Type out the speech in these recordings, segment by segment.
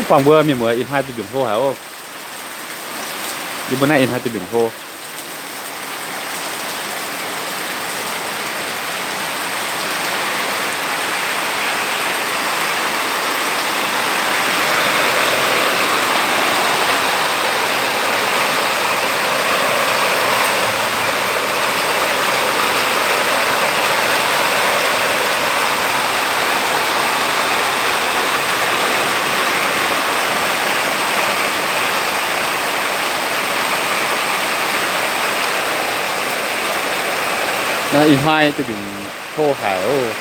Buangh mbuo mienh muoz, ih hnoi duih mbiungc hlo haic oc. Yie mbuo naaiv ih hnoi duih mbiungc hlo. Naaiv ih hnoi duih mbiungc hlo haic oc.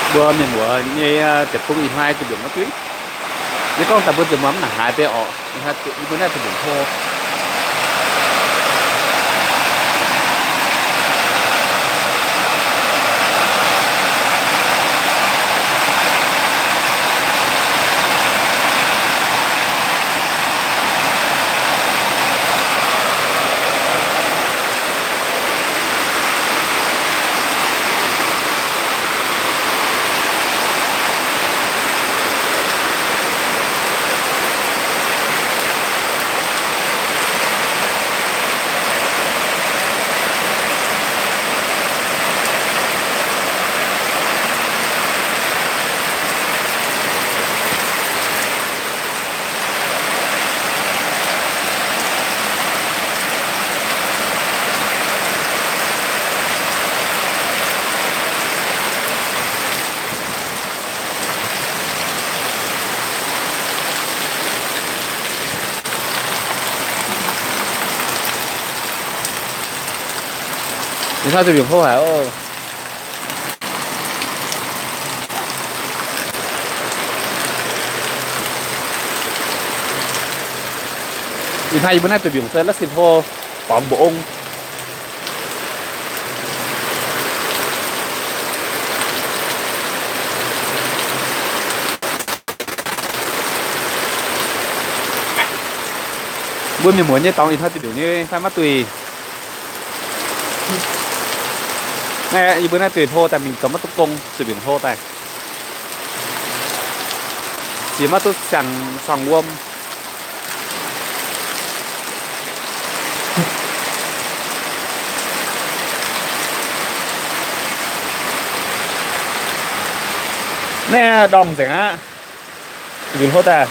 Mbuo mienh muoz nyei deic-bung ih hnoi duih mbiungc maiv duqv. Yie gorngv daaih mbuo ziouc mv nangc haaix deix orqc. Yie mbuo naaiv duih mbiungc hlo. Ih hnoi duih mbiungc hlo haic oc. Ih hnoi yie mbuo naaiv duih mbiungc se la'sic hlo, borngz mbu'ong. Mbuo mienh muoz nyei dorngx ih hnoi duih mbiungc nyei fai maiv duih. Naaiv yie mbuo naaiv duih hlo daaih mingh zoux maiv duqv gong, duih mbiungc hlo daaih. Ziex maiv duqv siang sorng wuom. Naaiv ndorm nzengc aqv. Duih mbiungc hlo daaih.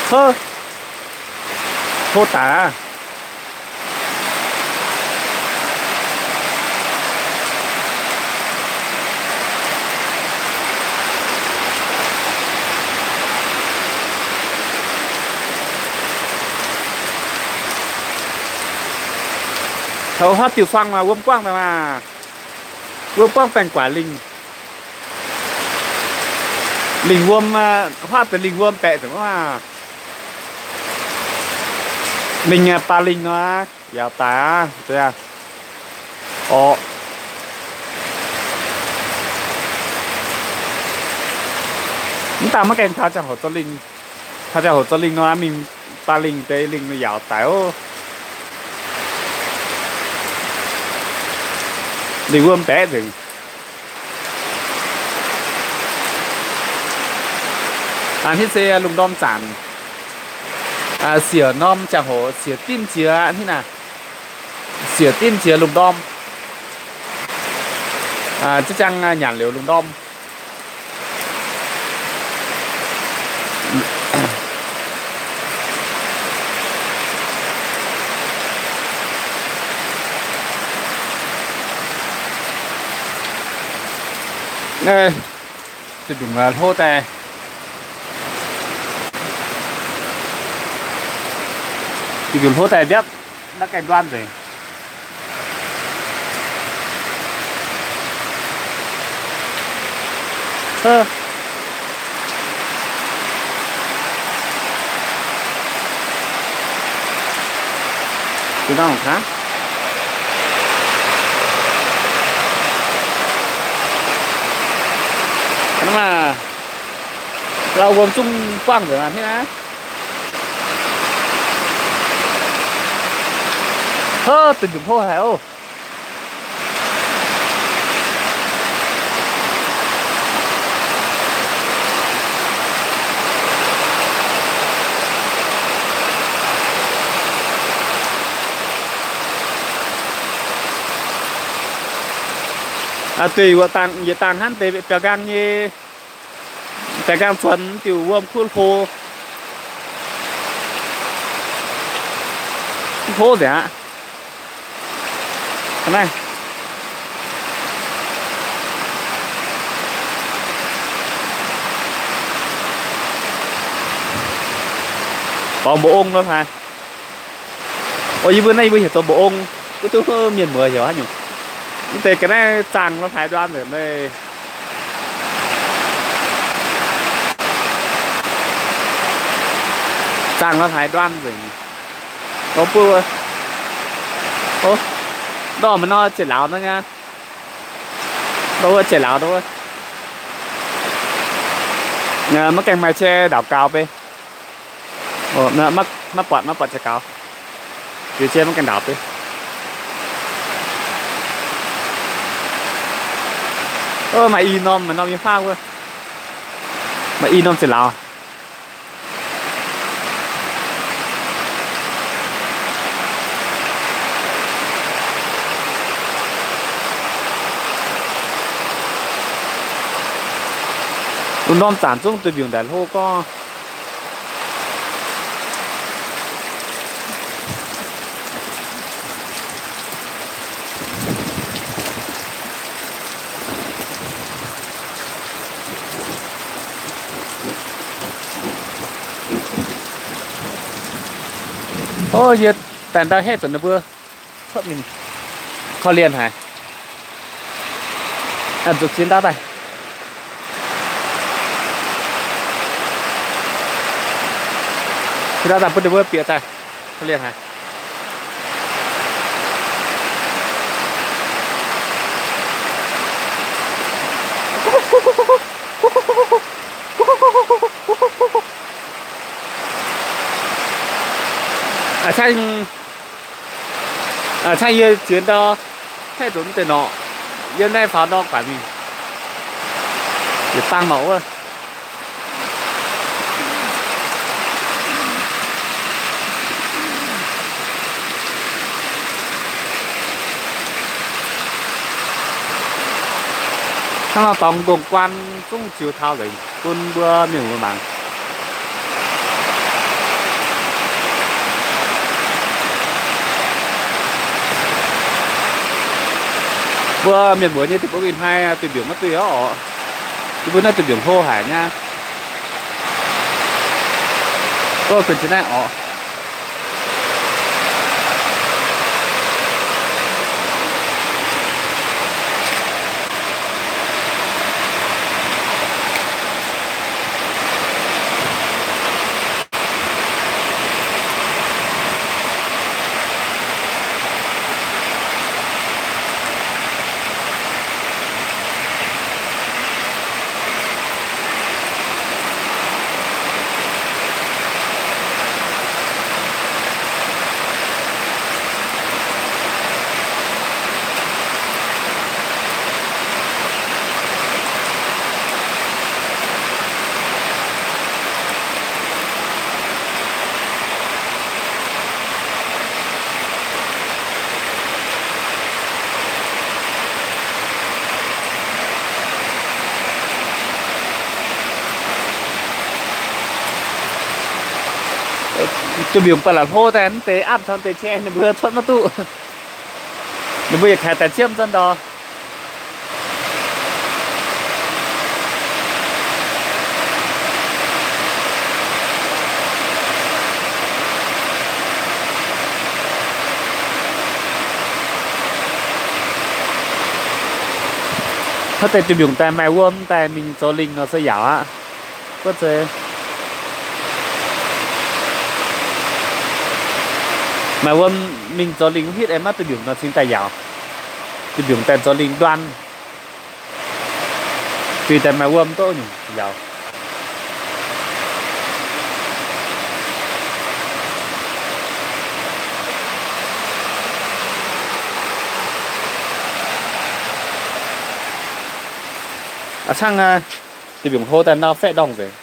Hov, hlo daic aqv. Taux haav diuh suang maah, wuom buangv daaih maah. Wuom buangv baengh guaax lingh. Lingh wuom, huaav deix lingh wuom baeqc nzengc maah. Lingh, baac lingh nor, yaauc daic aqv. Orqc. Mv daaih maiv gaengh taux ziangh hoc zoux lingh. Taux ziangh hoc zoux lingh nor mingh baac lingh deix lingh yaauc daic oc. Lingh wuom baeqc nzengc. Hnangv se lungh ndorm zanc, siec norm ziangh hoc siec dimv jiex hnangv naaic. Siec dimv jiex lungh ndorm. Ziex ziangh nyanc liuz lungh ndorm. Duih mbiungc hlo daaih. Duih mbiungc hlo daaih mbiapv. Naaiv gaengh nduan nzengc. Lauh wuom zungv buangh nzengc aqv. Hov, duqv nzunc hlo haic oc. Aa, deix yietc dangh, yietc dangh hnangv deix biauv nqaang nyei, biauv nqaang cuonx diuh wuom kuv hlo, hlo nzengc aqv. Naaiv borngz mbu'ong nor haaix. Yie mbuo naaiv yie mbuo heuc zoux mbu'ong, duqv duqv mienh muoz heuc haaix nyungc. Mv deix ga'naaiv zaangh nor haaix nduan nzengc. Zaangh nor haaix nduan nzengc. Gorngv buov, ndorm maiv nor ziepc lauz nor nyei. Ndorm wuov ziepc lauz ndorm wuov. Maiv gaengh maaih cie ndaauc gaux beiv. Maiv buatc, maiv buatc cie gaux. Jiex cie maiv gaengh ndaauc beiv. Maaih i norm, maaih norm nyei faah wuov. Maaih i norm ziepc lauz. Wuov norm zanc zungv duih mbiungc ndaaih hlo gorngv. Ov, yie daaih ndau hetv zuqc ninh mbuo cuotv mingh korv-lienh haic. Zuqc ziex ndau daaih. Ziex ndau daaih bun ninh mbuo bieqc daaih korv-lienh haic. Aa, aa, yie ziex ndau hetv zuqc mv deix norqc, yiem naaiv faaux ndau guaix mingh. Yietc dangh mangc wuov. Hnangv nor dorngx nqongh guaan zungv ziux taux nzengc bun mbuo mienh muoz mangc. Mbuo mienh muoz nyei deic-bung ih hnoi duih mbiungc maiv duih orqc. Yie mbuo naaiv duih mbiungc hlo haic nyei. Ov, benx jiex naaiv orqc. Duih mbiungc ba'laqc hlo daaih, mv deix apv caux deix qiex ninh mbuo cuotv maiv duqv. Ninh mbuo yietc kaaix daaih ziemv zan ndor. Wuov deix duih mbiungc daaih maaih wuom daaih mingh zoux lingh nor se yaauc aqv. Wuov deix maaih wuom mingh zoux lingh hitv aengx maiv duih mbiungc nor cingx daaih yaauc. Duih mbiungc daaih zoux lingh nduan. Duih daaih maaih wuom duqv nyungc yaauc. A'cangv duih mbiungc hlo daaih nau faeqv ndorngh nzengc.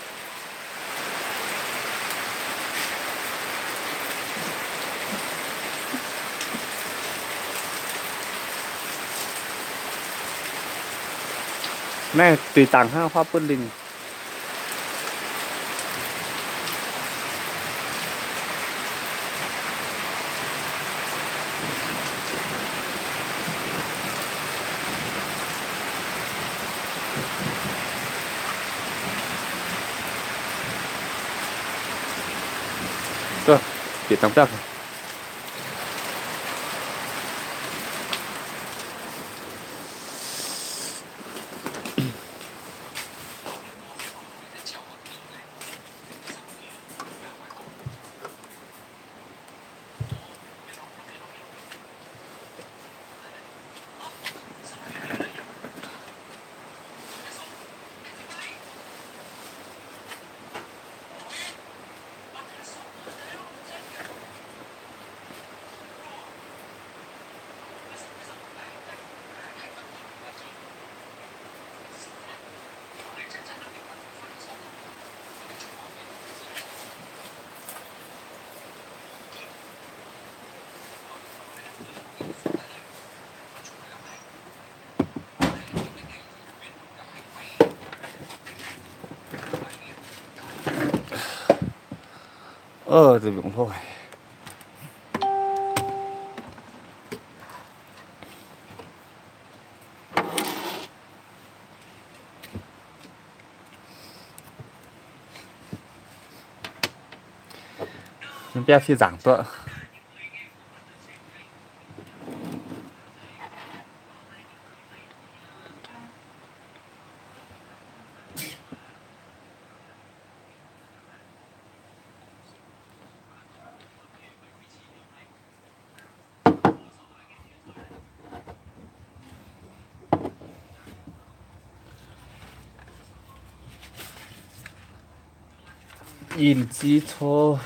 Naaiv duih dangc hnangv huaav buonv lingh. Bieqc dangh daaih. Ơ, duih mbiungc hlo. Biauv fih nzaangc duqv. Yinh ziv cov.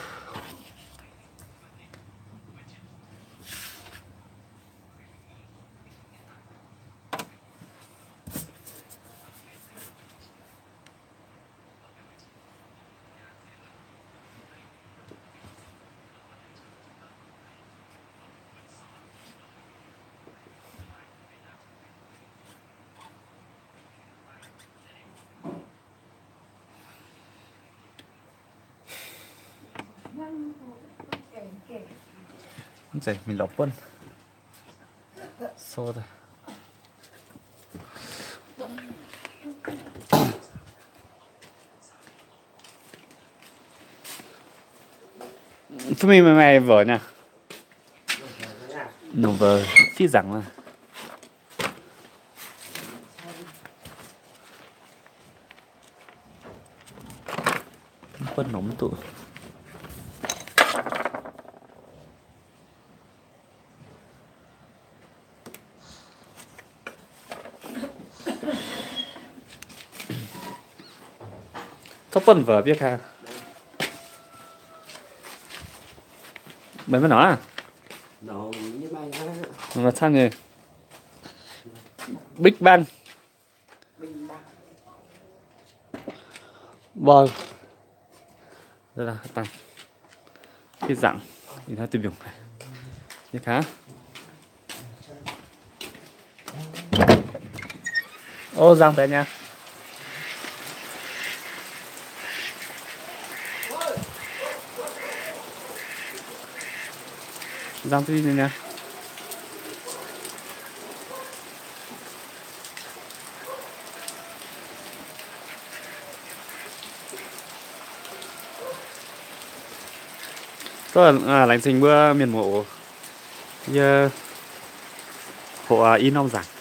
Mv zeiz mingh lorz buonv. Sou daaih. Duqv mingh maaih maaih mbuoqc nyei. Nongc mbuoqc fih nzaangc maah. Buonv nongx mv duqv. Zorqv buonv mbuoqc bieqc kaaix. Meih maiv nongc aqv? Nongc camv nyei. Big Bang. Wow. Fih nzaangc. Ih hnoi duih mbiungc. Ni kaax. Ov, nzang deix nyei. Nzang duqv nyei nyei. Laengz zingh mbuo mienh muoz oc. Yie hoqc i norm nzaangc.